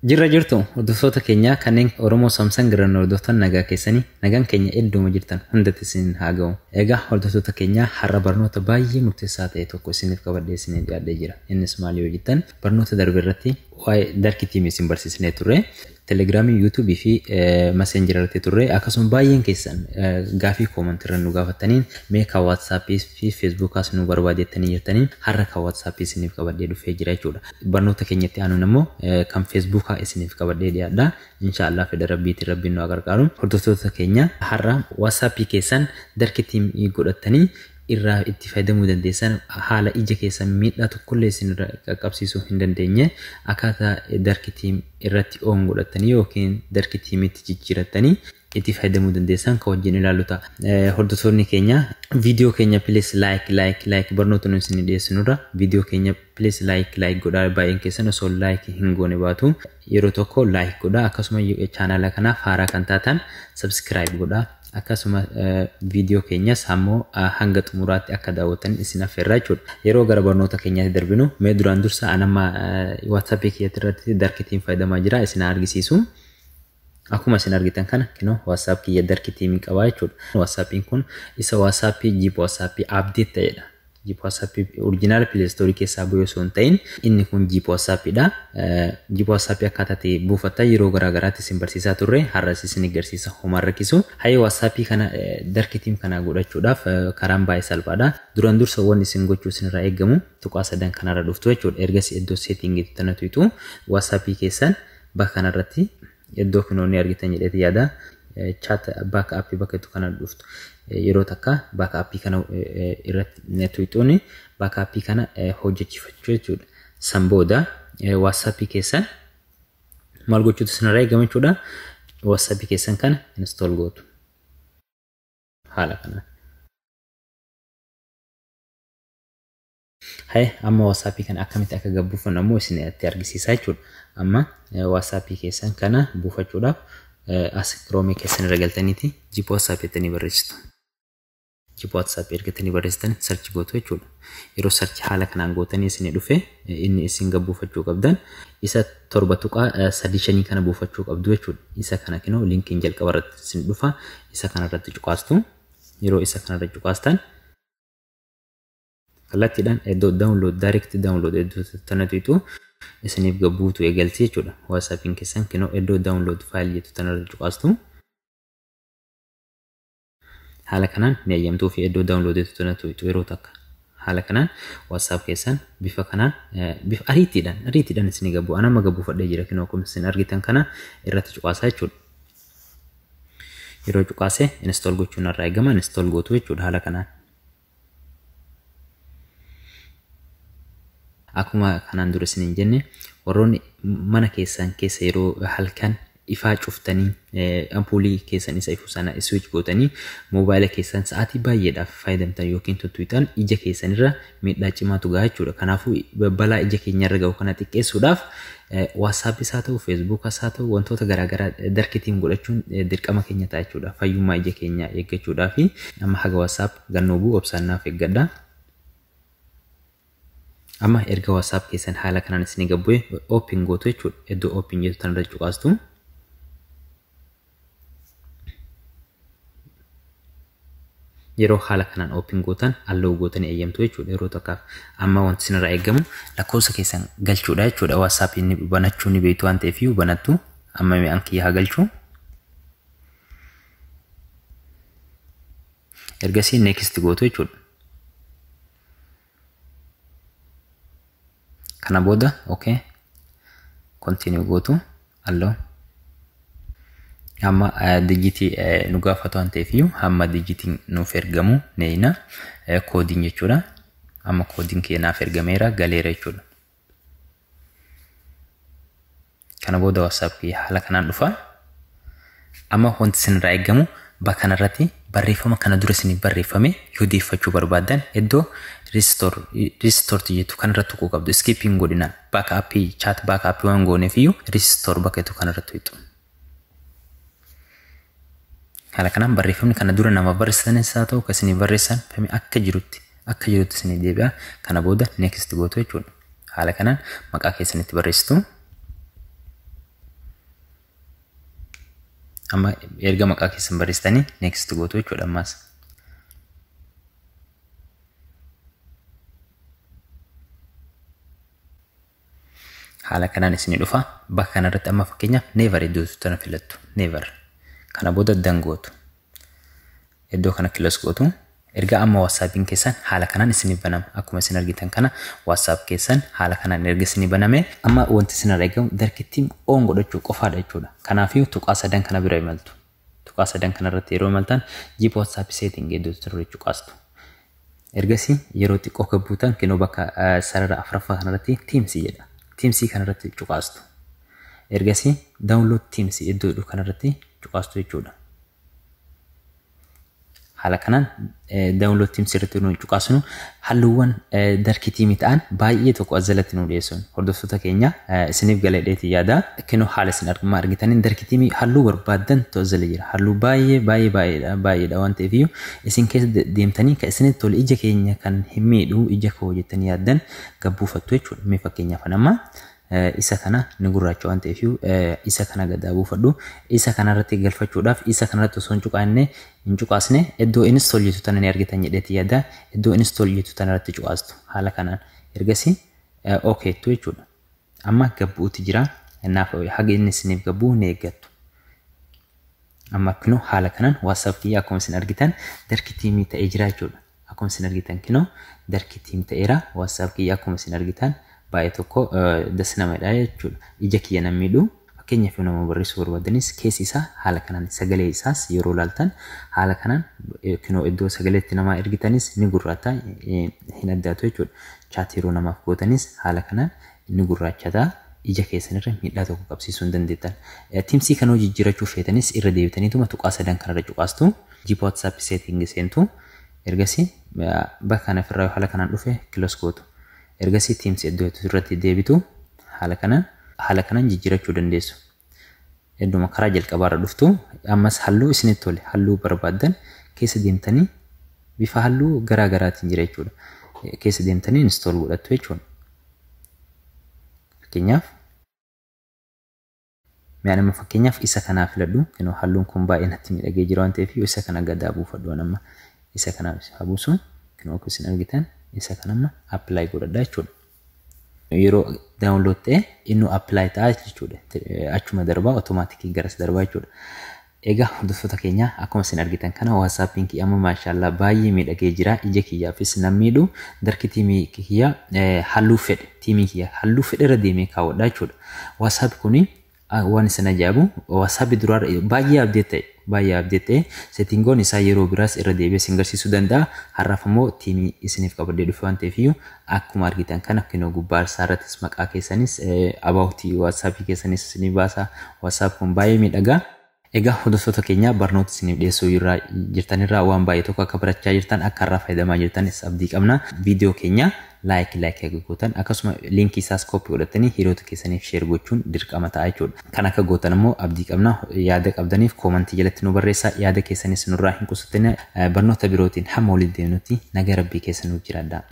Jirra jirtu hordoftoota keenya kanneen Oromoo Samsung irraan hordoftan, nagaa keessanii, nagaan keenya iddooma jirtan hundatti isin haa ga'u. Egaa hordoftoota keenya, har'a barnoota baay'ee murteessaa ta'e tokko isiniif qabadhee isiniif dhiyaadhee jira. Innis maal yoo jettan, barnoota darbe irratti waa'ee dark theme isin barsiisnee turre. Telegiraamii, Yuutuubii fi Messenger irratti turre. Akkasuma baay'een keessan gaafii comment irra nu gaafattaniin mee kan Waatsaappii fi Feesbuukaas nu barbaadettanii jirtanii, har'a kan Waatsaappii isiniif qabadhee dhufee jira jechuudha. Barnoota keenyatti aanuun immoo kan Feesbuukaa isiniif qabadhee dhiyaadha. Inshaallah fedha Rabbiitiin Rabbiin nu gargaaru. Hordoftoota keenya, har'a Waatsaappii keessan dark theme godhattanii irraa itti fayyadamuu dandeessan, haala ija keessan miidhaa tokkollee isin irra qaqqabsiisuu hin dandeenye, akkaataa dark theme irratti on godhattanii yookiin dark themeitti jijjiirattanii itti fayyadamuu dandeessan kan wajjin ilaallu ta'a. Hordoftoonni keenya, viidiyoo keenya please like, like, like. Barnoota nu isin dhiyeessinurra viidiyoo keenya please like, like godhaa. Baay'een keessan osoo like hin goone baatu. Yeroo tokko like godhaa. Akkasuma chaanaala kanaaf haaraa kan taatan subscribe godhaa. Akkasuma viidiyoo keenyas ammoo hanga xumuraatti akka daawwatan isin affeerraa jechuudha. Yeroo gara barnoota keenyaatti darbinu, mee duraan dursa an amma WhatsAppii kiyyatti irratti dark theme fayyadamaa jira, isin argisiisu. Akkuma isin argitan kana, kinoo WhatsApp kiyya dark theme qabaa jechuudha. WhatsAppiin kun isa WhatsAppii jeep WhatsAppii update ta'edha. Jeep WhatsAppii original Play Store keessaa bu'ee osoo hin ta'in, inni kun jeep WhatsAppiidha. Jeep WhatsAppii akkaataa ta'e buufattaa yeroo garaa garaatti isin barsiisaa turre, har'as isin agarsiisa, homaan rakkisu. Hayyee, WhatsAppii kana dark theme kana godhachuudhaaf karaan baay'ee salphaadha. Duraan dursa wanni isin gochuu isinirraa eegamu tuqaa sadan kanarra dhuftu jechuudha. Ergasii iddoo settingiitti tanatu hitu WhatsAppii keessan bakka kanarratti iddoo kunoonni argitan jedheeti yaada. Chat backup bakka itti kana dhuftu, yeroo takka backup kana irratti tuqxuun backup kana hojjechiifachuu jechuudha. San booda WhatsAppii keessan maal gochuutu isinirraa eegama jechuudha. WhatsAppii keessan kana install gootu. Haala kanaan. Haye, amma WhatsAppii kana akkamitti akka gabbuufannu ammoo isinitti argisiisaa jechuudha. Amma WhatsAppii keessan kana buufachuudhaaf as Chrome keessan irra galtaniiti jeep WhatsApp jettanii barreessitu. Jeep WhatsApp ergatanii barreessitan search gootu jechuudha. Yeroo search haala kanaan gootanii isin dhufe, inni isin gabbuufachuu qabdan isa 7.35 kana buufachuu qabdu jechuudha. Isa kana kinoo linkiin jalqaba irratti isin dhufa, isa kana irratti cuqaastu. Yeroo isa kana irratti cuqaastan kallattiidhaan iddoo download, direct download iddoo tanatu hitu isiniif gabbuutu eegalti jechuudha. WhatsAppiin keessan kinoo iddoo download file jettu tanarra cuqaastu. Haala kanaan ni ayyamtuu fi iddoo download jettu tanatu hitu yeroo takka. Haala kanaan WhatsApp keessan bifa kanaan bifa ariitiidhaan isinii gabbu. Ana amma gabbuufadhee jira, kinoo akkuma isin argitan kana irratti cuqaasaa jechuudha. Yeroo cuqaase install gochuun irraa eegama, install gootu jechuudha haala kanaan. Akkuma kanaan dura isiniin jenne, warroonni mana keessan keessa yeroo halkan ifaa cuftanii, ampuulii keessan isa ifu sana switch gootanii moobaayila keessan sa'aatii baay'eedhaaf fayyadamtan yookiin tuttuqxan, ija keessanirra miidhaa cimaatu gaha jechuudha. Kanaafuu balaa ija keenyarra gahu kana xiqqeessuudhaaf WhatsAppis haa ta'u, Feesbuukas haa ta'u, wantoota garaagaraa dark theme godhachuun dirqama keenya ta'a jechuudha. Fayyummaa ija keenyaa eeggachuudhaaf amma haga WhatsApp gannoo bu'u obsaannaaf eeggadha. Amma erga WhatsApp keessan haala kanaan isinii gabbu'e open gootu jechuudha. Iddoo open jettu tanarra cuqaastu. Yeroo haala kanaan open gootan allow gootanii eeyyamtu jechuudha yeroo tokkaaf. Amma wanti isinirraa eegamu lakkoofsa keessan galchuudha jechuudha. WhatsApp inni banachuu ni beektu waan ta'eef banattu. Amma mi'aan kiyya haa galchu. Ergasii next gootu jechuudha. Kana booda okay, continue gootu, allow. Amma dijitii nu gaafatu waan ta'eef, hamma dijitiin nuuf ergamu neeyna, koodiin jechuudha. Amma koodiin kee naaf ergameera, galeera jechuudha. Kana booda WhatsApp haala kanaan dhufa. Amma wanti isinirraa eegamu bakka kanarratti barreeffama kana dura isiniif barreeffame yoo deeffachuu barbaaddan iddoo restore jettu kanarratti tuquu qabdu. Skipping godhina. Backup, chat backup waan gooneef iyyuu restore bakka jettu kanarratti tuqxu. Haala kanaan barreeffamni kana dura nama barreessanis haa ta'u kan isiniif barreessan akka jirutti isinii deebi'a. Kana booda next gootu jechuudha. Haala kanaan maqaa keessanitti barreessitu. Amma erga maqaa keessan barreessitanii next gootu jechuudha ammas. Haala kanaan isinii dhufa. Bakka kanarratti amma fakkeenyaaf never iddoo tana filattu. Never. Kana booda done gootu. Iddoo kana close gootu. Erga amma WhatsAppiin keessan haala kanaan isinii banama. Akkuma isin argitan kana WhatsApp keessan haala kanaan erga isinii baname, amma wanti isin irraa eegamu dark theme on godhachuu qofaadha jechuudha. Kanaafiyyuu tuqaa sadan kana bira imaltu. Tuqaa sadan kana irratti yeroo imaltan jeep WhatsApp setting iddoo irratti cuqaastu. Ergasii yeroo xiqqoo gabbuutan kinoo bakka sarara afuraffaa kanarratti themes jedha. Themes kanarratti cuqaastu. Ergasii download themes iddoo jedhu kanarratti cuqaastu jechuudha. Haala kanaan download themes irratti nu cuqaasnu, halluuwwan dark theme ta'an baay'ee tokko as jalatti nu dhiyeessuun, hordoftoota keenya, isiniif galadheeti yaada. Kinoo haala isin argitaniin dark theme halluu barbaaddan as jala jira. Halluu baay'ee baay'ee baay'eedha baay'eedha waan ta'eef isin keessa deemtanii kan isinitti tole, ija keenya kan hin miidhu, ija koo jettanii yaaddan gabbuufattu jechuudha. Mee fakkeenyaaf amma isa kana ni gurraacha waan ta'eef isa kana gadaa buufadhu. Isa kanarratti galfachuudhaaf isa kanarratti osoo hin cuqaasne iddoo install jettu tana ni argitan jedheeti yaada. Iddoo install jettu tanarratti cuqaastu haala kanaan. Ergasii okay jettu jechuudha. Amma gabbuuti jira. Naaf haga inni isiniif gabbuu ni eeggattu. Amma kinoo haala kanaan WhatsApp kiyya akkuma isin argitan dark theme ta'ee jira jechuudha. Akkuma isin argitan kinoo dark theme ta'eera. WhatsApp kiyya akkuma isin argitan baay'ee tokko das namadha jechuudha. Ija kiyya nan miidhu. Fakkeenyaaf yoo nama barreessuu barbaadanis keessi isaa haala kanaan, sagalee isaas yeroo laaltan haala kanaan kinoo iddoo sagaleetti namaa ergitanis ni gurraata, hin addaatu jechuudha. Chat yeroo namaaf gootanis haala kanaan ni gurraachata. Ija keessanirra miidhaa tokko qabsiisuu hin dandeettan. Themes kana jijjiirachuu feetanis irra deebitaniituma tuqaa sadan kanarra cuqaastu. Jeep WhatsApp setting seentu. Ergasii bakka kana ofirraa haala kanaan dhufe close gootu. Ergasii themes iddoo irratti deebitu, haala kanaan jijjiirachuu dandeessu. Idduma karaa jalqabaarra dhuftu, ammas halluu isinitti tole, halluu barbaaddan keessa deemtanii bifa halluu garaa garaatiin jira jechuudha. Keessa deemtanii install godhattu jechuudha. Fakkeenyaaf mi'a nama, fakkeenyaaf isa kanaa filadhu. Kinoo halluun kun baay'ee natti miidhagee jira waan ta'eef isa kana gadaa buufadhu. Amma isa kanaaf haa buusu. Kinoo akka isin argitan isa kana amma apply godhadha jechuudha. Yeroo download ta'e inni apply ta'a jechuudha. Achuma darbaa, automatic garas darbaa jechuudha. Egaa hordoftoota keenya, akkuma isin argitan kana WhatsAppiin kiyya amma maashaallah baay'ee miidhagee jira. Ija kiyyaafis nan miidhu. Dark theme kiyya halluu fedhe, theme kiyya halluu fedhe irra deemee kaawwadha jechuudha. WhatsApp kuni waan isin ajaa'ibu, WhatsApp duraa baay'ee update ta'e, baay'ee update ta'e. Settingoon isaa yeroo biraas irra deebi'ee isin garsiisuu danda'a. Har'aaf immoo theme isiniif qabadhee dhufe waan ta'eef akkuma argitan kana kinoo gubbaa isaa irrattis maqaa keessanis about WhatsApp keessanis isinii baasa. WhatsApp kun baay'ee miidhagaa. Egaa hordoftoota keenya, barnoota isiniif dhiyeessuu irraa jirtanirraa waan baay'ee tokko akka barachaa jirtan, akka irraa fayyadamaa jirtanis abdii qabna. Viidiyoo keenya like like akka gootan, akkasuma liinkii isaas copy godhatanii hiriyoota keessaniif share gochuun dirqama ta'a jechuudha. Kan akka gootan immoo abdii qabna. Yaada qabdaniif comment jalatti nu barreessaa. Yaada keessanis nurraa hin qusatin. Barnoota birootiin hamma walitti deemnutti nagaa rabbii keessa nuuf jiraadhaa.